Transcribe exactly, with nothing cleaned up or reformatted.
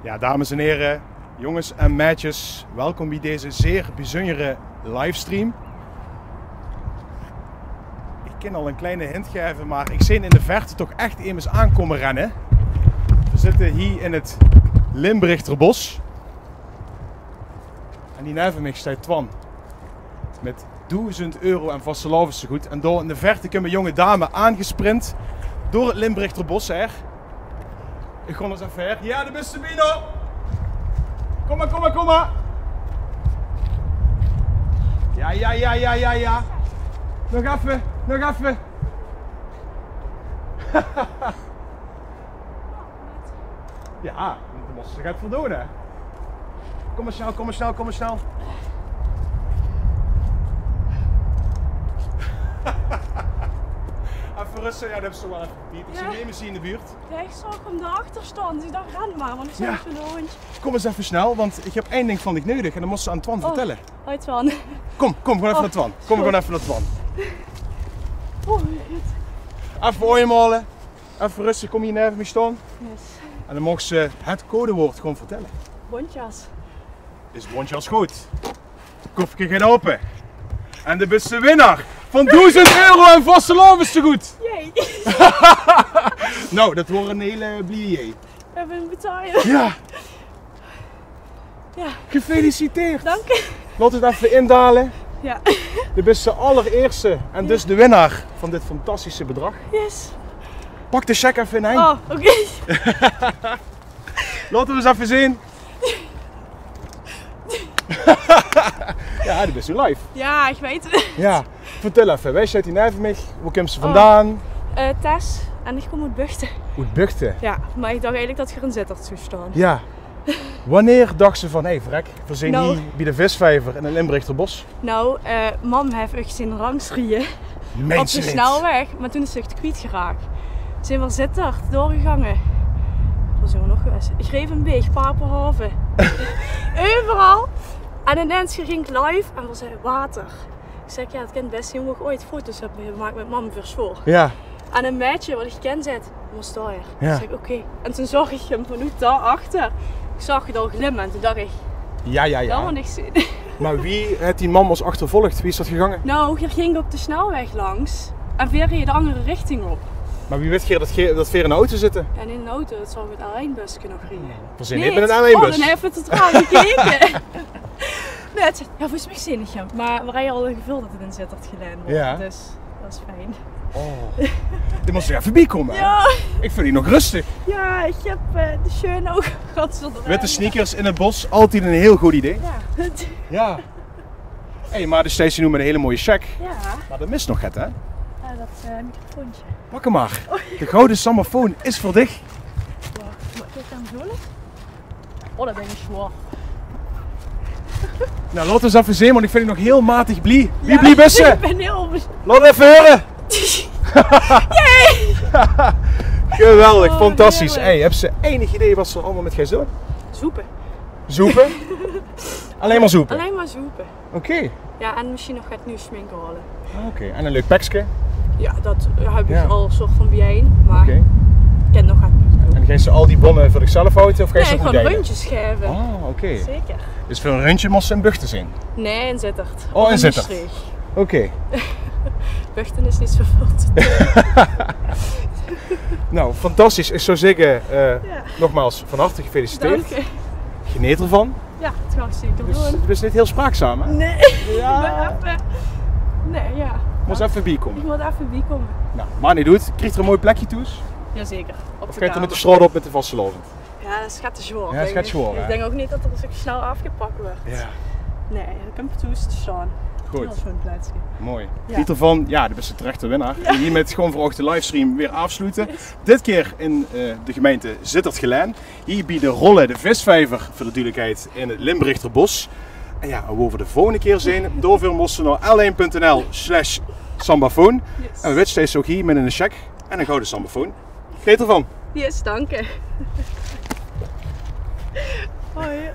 Ja, dames en here, jónges en maedjes, welkom bie deze zeer bezunjere livestream. Ich kin al ein kleine hint gaeve, mer ich zeen in de verte toch ech emes aankómme renne. Veer zitte hie in 't Limburgter Bos. En hie neve mich steit Twan mit doezend euro aan vastelaovestegood. En dao in de verte kump ein jónge dame aangesprint door 't Limburgter Bos haer. Ich gaon ins effe haer. Ja, de beste Bino. Kóm mer, kóm mer, kóm mer. Ja, ja, ja, ja, ja, ja. Nog effe, nog effe. Ja, dao mós se get veur doon, hè. Kóm mer snel, kóm mer snel, kóm mer snel. Effe ruste, ja, det höbs se waal effe gepiet. Ich zeen nemes hie in de buurt. Ja, ich zaog 'm dao achter staon, dus ich dach, ren mer, want ich zeen geine hóndj. Kóm ins effe snel, want ich höb ein dink van dich neudig en det mós se aan Twan vertèlle. Hoi Twan. Kóm, kóm, gaon effe nao Twan. Kóm, gaon effe nao Twan. Effe oemhaole. Effe rustig, kóm hie neve mich staon. Yes. En dan moogs se het codewoord gewoon vertèlle. Bontjas. Is bontjas good. Kofke geit aope. En de bèste winnaar van doezend euro aan vastelaovestegood. Jee. Nou, det waor ein hele blieje jee. Ich bön betaald. Ja. Ja. Gefeliciteerd. Dank dich. Laot 't effe indale. Ja. De bèste, allereerste en dus de winnaar van dit fantastische bedrag. Yes. Pak de cheque effe in ein. Oh, oké. Laot 'm ins effe zeen. Ja, de bèste live. Ja, ich weit 't. Ja. Vertèl effe, wae steit hie neve mich? Wo kums se vandaan? Eh, Tess, en ich kóm oet Buchte. Oet Buchte? Ja, mer ich dach eigelik det geer in Zitterd zouw staon. Ja. Wanneer dachs se van, hey, verrek, veer zeen hie bie de Visvijver in 't Limburgter Bos? Nou, eh, mam haet uch zeen langs rieje op de snelweg, mer toen is ze uch kwietgeraak. Zeen veer Zitterd doorgegange. Wo zeen veer nog gewaes? Grevenbeeg, Papenhove. Euveral. En inens ging 't live en veer zagte water. Ich zèk, ja, 't kin bès zeen det ich ooit foto's höb gemaak mit mam veur sjool. Ja. En ein maedje waat ich kin zaet: "Mós dao." Ja. Ich zèk: "Oké." En toen zaog ich 'm vanoet dao achter. Ich zaog 't al glimme en toen dach ich: "Ja, ja, ja. Det mót ich zeen." Mer wie haet dien mam ós achtervolg? Wie is det gegange? Nou, veer ginge op de snelweg langs en veer reje de anger richting op. Mer wie wit geer det ge-, det veer in de auto zitte? Ja, in de auto, det zouw mit ein L-ein-böske nog rieje. Veer zeen neet mit ein L-ein-böske. Oh, dan höb ich te traag gekeke. Nae, 't, ja, volges mich zeen ich 'm. Mer veer hawwe al ein geveul det 't in Zitterd gelaen waor. Ja. Dus det is fijn. Oh. Dit mós effe biekómme, hè? Ja. Ich veul mich nog rustig. Ja, ich höb, eh, de sjeun ouch gehad zónger. Witte sneakers in 't bos, altied ein hiel good idee. Ja. Ja. Hey, mer de steis noe mit ein hele mooie cheque. Ja. Mer d'r mis nog get, hè? Ja, det, eh, microfoontje. Pak 'm mer. Oh. De gouwe sambafoon is veur dich. Wach, mót ich dit dan doon? Oh, det dink ich zwaor. Nou, laot ós effe zeen, want ich vin 't nog hiel matig blie. Wie blie bös se? Ich bön hiel blie. Laot effe heure. Jee! Geweldig, fantastisch. Oh, heerlijk. Hey, höbs se enig idee waat se allemaol mit geis doon? Zoepe. Zoepe? Allein mer zoepe? Allein mer zoepe. Oké. Ja, en mesjien nog get nuuj sjmink haole. Oké, en ein leuk pekske? Ja, det höb ich al soort van biejein, mer ich kin nog get nuuj doon. En geis se al die bónne veur dichzelf hawte of geis se ouch gewoon rundjes gaeve? Ah, oké. Zeker. Dus veur ein rundje mós se in Buchte zeen? Nae, in Zitterd. Oh, in Zitterd. Oké. Buchte is neet zoväöl te doon. Nou, fantastisch. Ich zouw zègke, eh, nogmaals, van harte gefeliciteerd. Dank dich. Geneet d'rvan. Ja, det gaon ich zeker doon. Doe bis neet hiel spraakzaam, hè? Nae. Ja. Ich bön effe, nae, ja. Mós effe biekómme. Ich mót effe biekómme. Nou, mer neet oet. Krieg d'r ein mooi plekske thoes? Jazeker. Of geit d'r mit de sjtraot op mit de vastelaovend? Ja, det is get te zwaor, dink ich. Ja, det is get te zwaor, hè? Ich dink ouch neet det d'r zo snel aafgepak wuuert. Ja. Nae, ich höb 'm thoes te sjtaon. Good. Hiel sjoen plekske. Mooi. Ja. Geneet d'rvan, ja, de bèste terechte winnaar. Ja. En hie mit gewoon veur uch de livestream weer aafsloete. Yes. Dit kier in, eh, de gemeinte Zitterd-Gelaen. Hie bie de Rolle, de Visvijver, veur de duudelikheid, in 't Limburgter Bos. En ja, en wo veer de volgende kier zeen, daoveur mós se nao l1.nl/sambafoon. Yes. En wie wit steis se ouch hie mit ein cheque en ein gouwe sambafoon. Geneet d'rvan. Yes, dank dich. Hoi.